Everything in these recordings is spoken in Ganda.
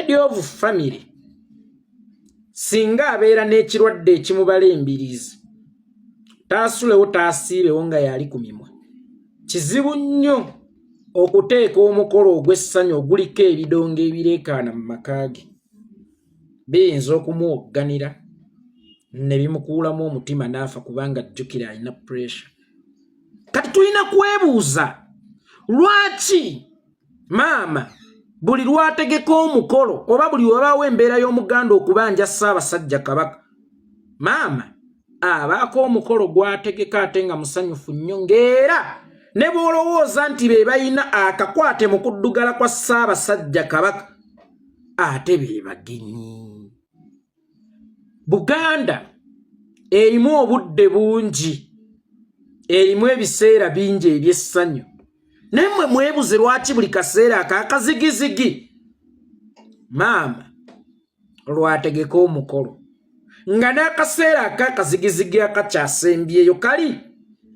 Head of family singa abeera n'ekirwadde ekimubala embiriizi, taasulewo taasiibewo nga yali ku mimwa, kizibu nnyo okuteeka omukolo ogw'essanyu oguliko ebidongo ebireekaana mu maka ge. Biyinza okumuwogganira ne bimukuulamu omutima n'afa, kubanga ajjukira alina pressure. Kati tulina kwebuuza lwaki maama buli lwategeka omukolo oba buli wabaawo embeera y'Omuganda okubanja Ssaabasajja Kabaka, maama abaako omukolo gw'ategeka ate nga musanyufu nnyo, ng'era ne bw'olowooza nti be balina akakwate mu kuddugala kwa Ssaabasajja Kabaka, ate be bagenyi. Buganda erimu obudde bungi, erimu ebiseera bingi eby'essanyu, naye mmwe mwebuze lwaki buli kaseera akakazigizigi maama lwategeka omukolo, nga n'akaseera akakazigizigi akakyasembyeyo kali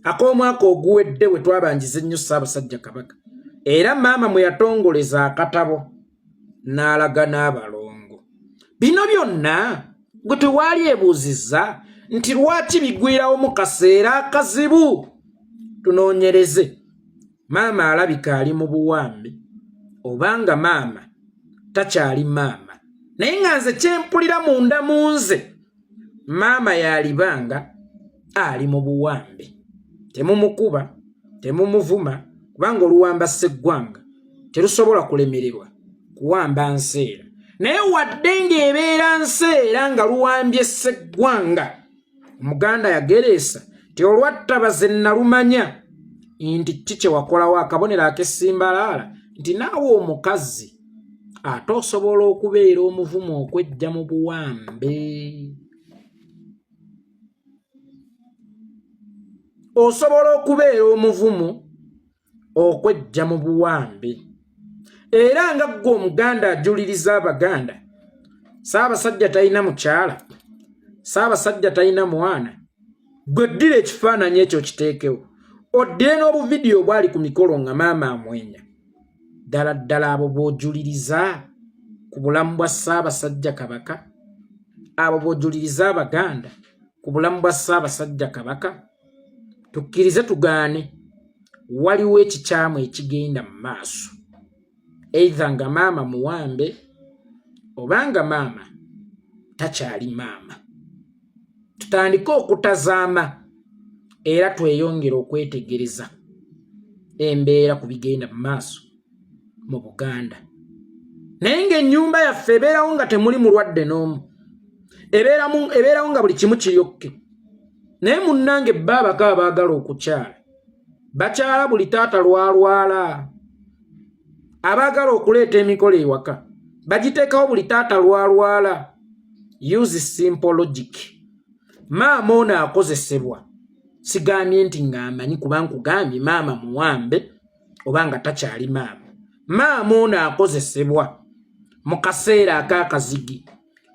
ak'omwaka oguwedde we twabanjiza ennyo Ssaabasajja Kabaka, era maama mwe yatongoleza akatabo n'alaga n'abalongo. Bino byonna gwe tewaali ebuuzizza nti lwaki bigwirawo mu kaseera akazibu? Tunoonyereze. Maama alabika ali mu buwambe obanga maama takyali maama, naye nga nze kyempulira munda mu nze, maama yalibanga ali mu buwambe. Temumukuba, temumuvuma, kubanga oluwamba sseggwanga terusobola kulemererwa kuwamba nseera. Naye wadde ng'ebeera nseera nga luwambye sseggwanga, Omuganda yagereesa ti olwattabaze nalumanya nti ki kye wakolawo akabonero ak'essimbalaala nti naawe omukazi ate osobola okubeera omuvumu okwejja mu buwambe, osobola okubeera omuvumu okwejja mu buwambe. Era nga ggwe Omuganda ajuliriza Abaganda, Ssaabasajja talina mukyala, Ssaabasajja talina mwana, gwe ddira ekifaananyi ekyo kiteekewo, oddire n'obuvidiyo obwali ku mikolo nga maama amwenya. Ddala ddala abo b'ojuliriza ku bulamu bwa Ssaabasajja Kabaka, abo b'ojuliriza Abaganda ku bulamu bwa Ssaabasajja Kabaka, tukkirize tugaane, waliwo ekikyamu ekigenda mu maaso, either nga maama muwambe oba nga maama takyali maama. Tutandike okutazaama era tweyongere okwetegereza embeera ku bigenda mu maaso mu Buganda. Naye ng'ennyumba yaffe ebeerawo nga temuli mulwadde n'omu, ebeerawo nga buli kimu kiryokke. Naye munnange, baabako abaagala okukyala bakyala buli taata lwalwala, abaagala okuleeta emikolo ewaka bagiteekawo buli taata lwalwala. Use simple logic. Maama ono akozesebwa. Sigambye nti ng'amanyi, kuba nkugambye maama muwambe oba nga takyali maama. Maama ono akozesebwa mu kaseera ak'akazigi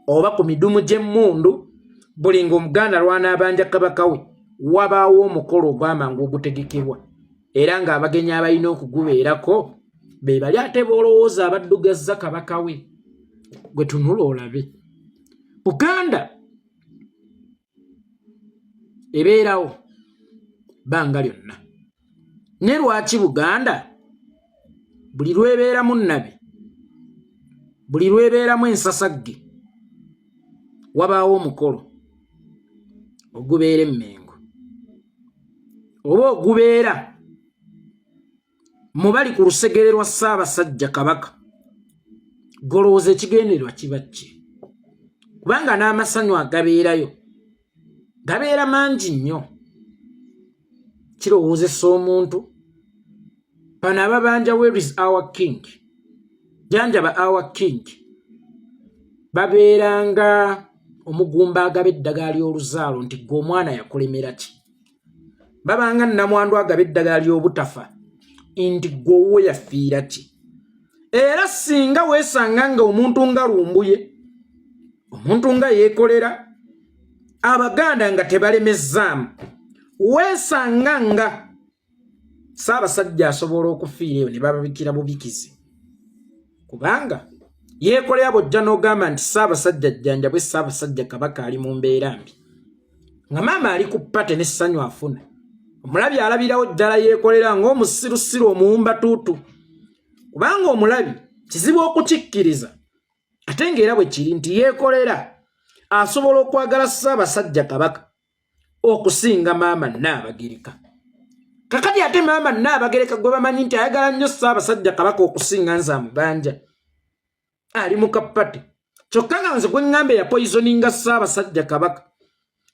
oba ku midumu gy'emmundu. Buli ng'Omuganda lwanaabanja kabaka we, wabaawo omukolo ogw'amangu ogutegekebwa, era ng'abagenyi abalina okugubeerako be bali ate boolowooza abaddugazza kabaka we. Gwe tunula olabe Buganda ebeerawo bbanga lyonna, ne lwaki Buganda buli lwebeeramu nnabi, buli lwebeeramu ensasagge, wabaawo omukolo ogubeera Emmengo oba ogubeera mu bali ku lusegere lwa Ssaabasajja Kabaka? Golowooza ekigendererwa kiba ki? Kubanga n'amasanyu agabeerayo gabeera mangi nnyo. Kirowoozesa omuntu bano ababanja "Where is our king?", janjaba our king, babeeranga omugumba agaba eddagala ly'oluzaalo nti gwe omwana yakulemera ki, babanga nnamwandu agaba eddagala ly'obutafa nti gwe owuwe yafiira ki. Era singa weesanga nga omuntu nga Lumbuye, omuntu nga yeekolera Abaganda nga tebalemezzaamu, weesanga nga Ssaabasajja asobola okufiira eyo ne bababikira bubikizi, kubanga Yeekolera bw'ojja n'ogamba nti Ssaabasajja ajjanjabwe, Ssaabasajja Kabaka ali mu mbeera mbi, nga maama ali ku pate n'essanyu afuna. Omulabi alabirawo ddala yeekolera ng'omusirusiru omuwumbatuutu, kubanga omulabi kizibu okukikkiriza, ate ng'era bwe kiri nti yeekolera asobola okwagala Ssaabasajja Kabaka okusinga maama Nnaabagereka. Kakati ate maama Nnaabagereka gwe bamanyi nti ayagala nnyo Ssaabasajja Kabaka okusinga nze amubanja, ali mu kapate, kyokka nga nze gwe ŋŋamba eyapoisoninga Ssaabasajja Kabaka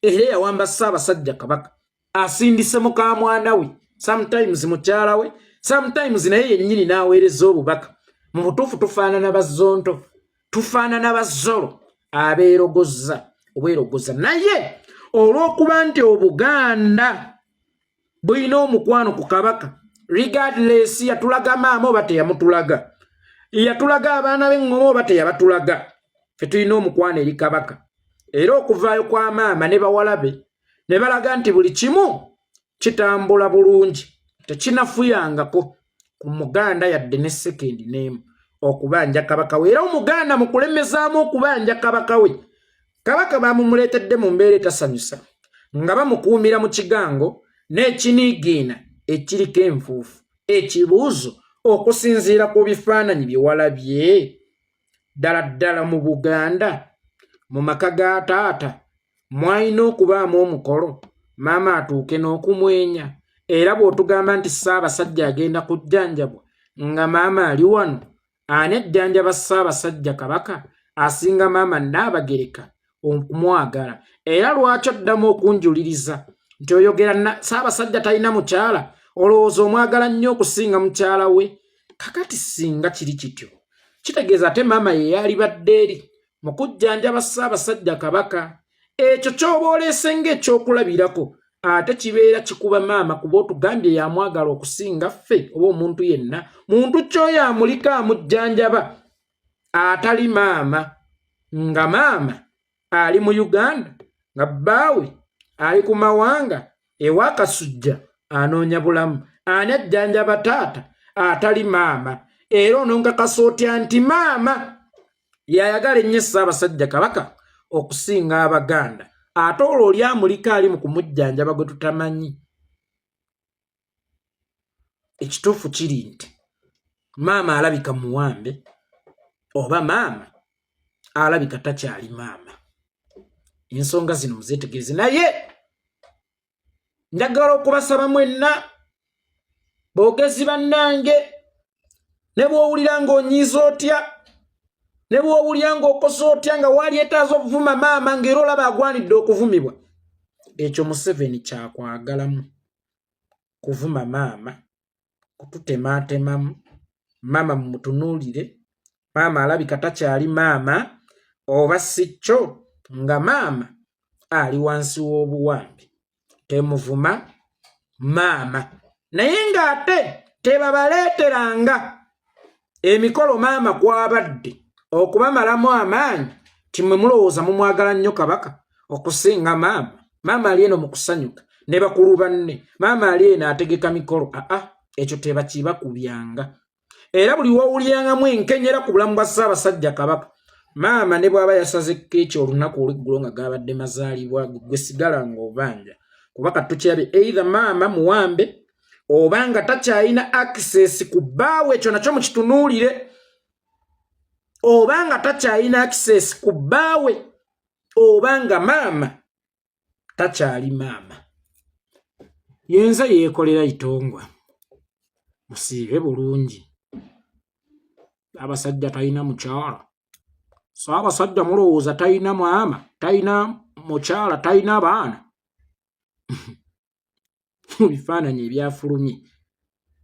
era eyawamba Ssaabasajja Kabaka asindise mukamwana we, sometimes mukyala we, sometimes naye yennyini n'aweereza obubaka. Mu butuufu tufaanana bazzonto, tufaanana bazzolo abeerogozza obwerogoza. Naye olw'okuba nti Obuganda bulina omukwano ku Kabaka, regardless yatulaga maama oba teyamutulaga, yatulaga abaana b'eŋŋoma oba teyabatulaga, fe tulina omukwano eri Kabaka. Era okuvaayo kwa maama ne bawala be ne balaga nti buli kimu kitambula bulungi, tekinafuyangako ku Muganda yadde ne sekendi n'emu okubanja Kabaka we. Era Omuganda mu kulemezaamu okubanja Kabaka we, Kabaka bamumuleetedde mu mbeera etasanyusa, nga bamukuumira mu kigango n'ekiniigiina ekiriko enfuufu. Ekibuuzo, okusinziira ku bifaananyi bye walabye, ddala ddala mu Buganda mu maka ga taata mwalina okubaamu omukolo maama atuuke n'okumwenya? Era bw'otugamba nti Ssaabasajja agenda kujjanjabwa nga maama ali wano, ani ajjanjaba Ssaabasajja Kabaka asinga maama Nnaabagereka okumwagala? Era lwaki oddamu okunjuliriza nti oyogera Ssaabasajja talina mukyala, olowooza omwagala nnyo okusinga mukyala we? Kakati singa kiri kityo, kitegeeza ate maama ye yalibadde eri mu kujjanjaba Ssaabasajja Kabaka. Ekyo ky'oba oleese ng'ekyokulabirako ate kibeera kikuba maama, kuba otugambye yamwagala okusinga ffe oba omuntu yenna. Muntu kyoyo amuliko amujjanjaba atali maama, nga maama ali mu Uganda, nga bbaawe ali ku mawanga ewa Kasujja anoonya bulamu, ani ajjanjaba taata atali maama? Era ononkakasa otya nti maama yayagala ennyo Ssaabasajja Kabaka okusinga Abaganda, ate olwo oli amuliko ali mu kumujjanjaba gwe tutamanyi? Ekituufu kiri nti maama alabika muwambe, oba maama alabika takyali maama. Ensonga zino muzeetegereze, naye njagala okubasaba mwenna boogezi bannange, ne bw'owulira ng'onyiiza otya, ne bw'owulira ng'okoze otya, nga walyetaaza okuvuma maama, ng'era olaba agwanidde okuvumibwa, ekyo Museveni kyakwagalamu kuvuma maama, kututematemamu maama. Mumutunuulire, maama alabika takyali maama, oba si kyo nga maama ali wansi w'obuwambe. Temuvuma maama, naye ng'ate tebabaleeteranga emikolo maama kwabadde okubamalamu amaanyi timwe mulowooza mumwagala nnyo Kabaka okusinga maama. Maama ali eno mu kusanyuka ne bakulu banne, maama ali eno ategeka mikolo. Aa, ekyo tebakibakubyanga. Era buli wowulyangamu enkenyera ku bulamu bwa Ssaabasajja Kabaka, maama ne bw'aba yasaze keeki olunaku olw'eggulo nga gabadde mazaalibwa, gwe sigala ng'obanja, kuba katukirabe either maama muwambe oba nga takyalina access ku bbaawe. Ekyo nakyo mukitunuulire, oba nga takyalina access ku bbaawe, oba nga maama takyali maama. Yenze yeekolera itongwa. Musiibe bulungi. Abasajja talina mukyala, Ssaabasajja mulowooza talina maama, talina mukyala, talina baana? Mu bifaananyi ebyafulumye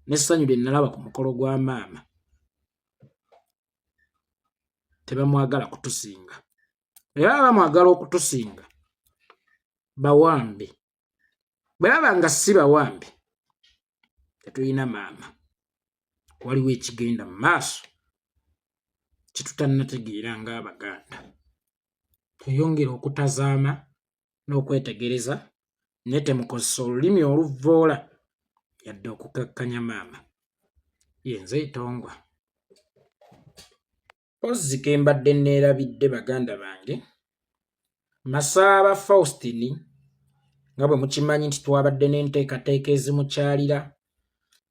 n'essanyu lye nalaba ku mukolo gwa maama, tebamwagala kutusinga. Era bamwagala okutusinga bawambe. Bwe baba nga si bawambe, tetulina maama. Waliwo ekigenda mu maaso kyetutannategeera ng'Abaganda. Tweyongere okutazaama n'okwetegereza, naye temukozesa olulimi oluvvoola yadde okukakkanya maama. Yenze Itongwa. Mpozzi ke mbadde neerabidde baganda bange, Masaaba Faustin, nga bwe mukimanyi nti twabadde n'enteekateeka ezimukyalira,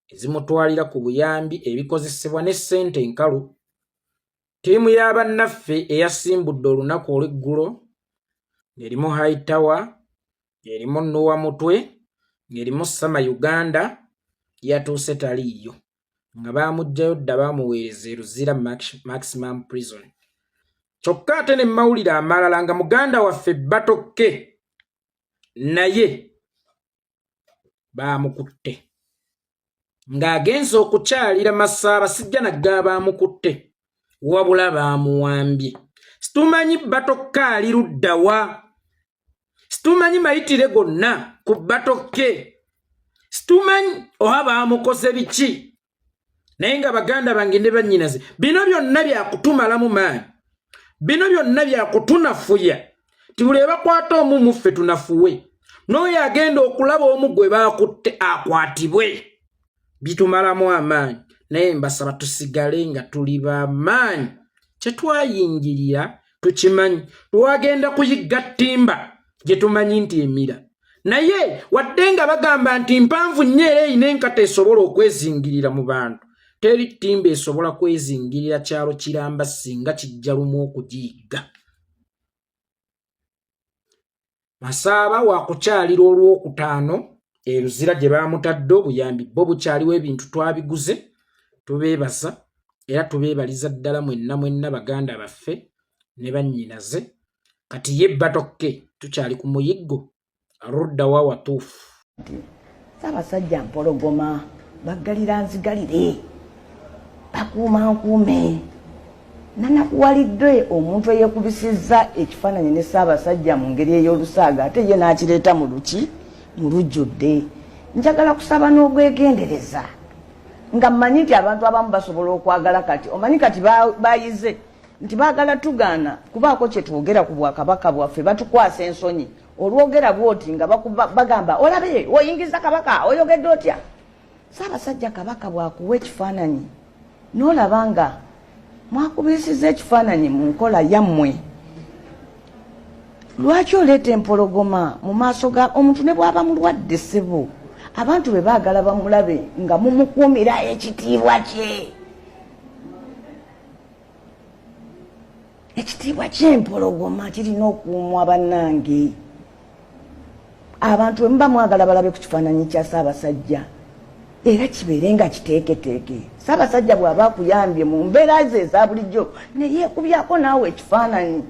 ezimutwalira ku buyambi ebikozesebwa ne ssente enkalu. Ttiimu ya bannaffe eyasimbudde olunaku olw'eggulo ng'erimu High Tower, ng'erimu Nuwa Mutwe, ng'erimu Sama Uganda yatuuse taliiyo nga baamuggyayo dda baamuweereza e Luzira Maximum Prison. Kyokka ate ne mawulire amalala nga muganda waffe Batokke naye baamukutte ng'agenze okukyalira Masaaba, sijja nagga baamukutte wabula baamuwambye. Situmanyi Batokke ali ludda wa, situmanyi mayitire gonna ku Batokke, situmanyi oba baamukoze biki, naye nga baganda bange ne bannyinaze, bino byonna byakutumalamu maanyi, bino byonna byakutunafuya ti buli ebakwata omu muffe tunafuwe, n'oyo agenda okulaba omu gwe baakutte akwatibwe, bitumalamu amaanyi. Naye mbasaba tusigale nga tuli bamaanyi, kyetwayingirira tukimanyi, twagenda kuyigga ttimba gye tumanyi nti emira, naye wadde nga bagamba nti mpanvu nnyo era erina enkata esobola okwezingirira mu bantu, teri ttimba esobola kwezingirira kyalo kiramba singa kijja lumu okugiyigga. Masaaba wakukyalira olwokutaano e Luzira gye baamutadde. Obuyambi bo bukyaliwo, ebintu twabiguze, tubeebaza era tubeebaliza ddala mwenna mwenna baganda baffe ne bannyinaze. Kati ye Batokke tukyali ku muyiggo aludda wa watuufu. Ssaabasajja mpologoma, baggalira nzigalire, bakuuma nkuume. Nanakuwalidde omuntu eyekubisizza ekifaananyi ne Ssaabasajja mu ngeri ey'olusaaga ate ye n'akireeta mu luki mu lujjudde. Njagala kusaba n'obwegendereza nga mmanyi nti abantu abamu basobola okwagala kati omanyi kati bayize nti baagala tugaana kubaako kye twogera ku bwakabaka bwaffe, batukwasa ensonyi. Olwogera bwoti nga bagamba olabe oyingiza kabaka, oyogedde otya? Ssaabasajja Kabaka bw'akuwa ekifaananyi n'olaba nga mwakubisiza ekifaananyi mu nkola yammwe, lwaki oleeta empologoma mu maaso ga omuntu ne bw'aba mulwadde? Ssebo, abantu be baagala bamulabe nga mumukuumira ekitiibwa kye. Ekitiibwa ky'empologoma kirina okuumwa bannange. Abantu bwe muba mwagala balabe ku kifaananyi kya Ssaabasajja era kibeere nga kiteeketeeke. Ssaabasajja bw'aba akuyambye mu mbeera ze eza bulijjo ne yeekubyako naawe ekifaananyi,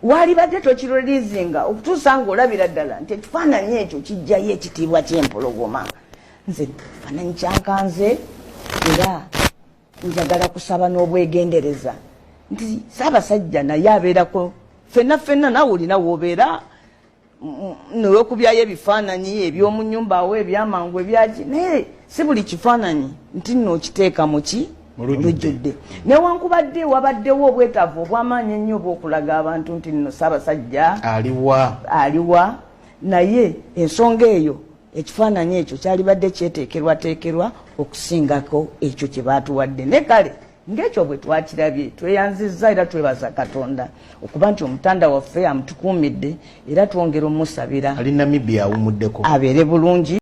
waalibadde tokireliizinga okutuusa ng'olabira ddala nti ekifaananyi ekyo kijjayo ekitiibwa ky'empologoma. Nze ekifaananyi kyankanze era njagala kusaba n'obwegendereza nti Ssaabasajja naye abeerako ffenna ffenna, naawe olina woobeera newekubyayo ebifaananyi eby'omu nnyumba awo ebyamangu ebyaki, naye si buli kifaananyi nti nno okiteeka muki lujjudde. Newankubadde wabaddewo obwetaavu obw'amaanyi ennyo obw'okulaga abantu nti nno Ssaabasajja aliwa, aliwa, naye ensonga eyo ekifaananyi ekyo kyalibadde kyeteekerwateekerwa okusingako ekyo kye baatuwadde. Ne kale ng'ekyo bwe twakirabye tweyanzizza era twebaza Katonda okuba nti omutanda waffe amutukuumidde, era twongera omusabira Ali Namibia awumuddeko, abeere bulungi.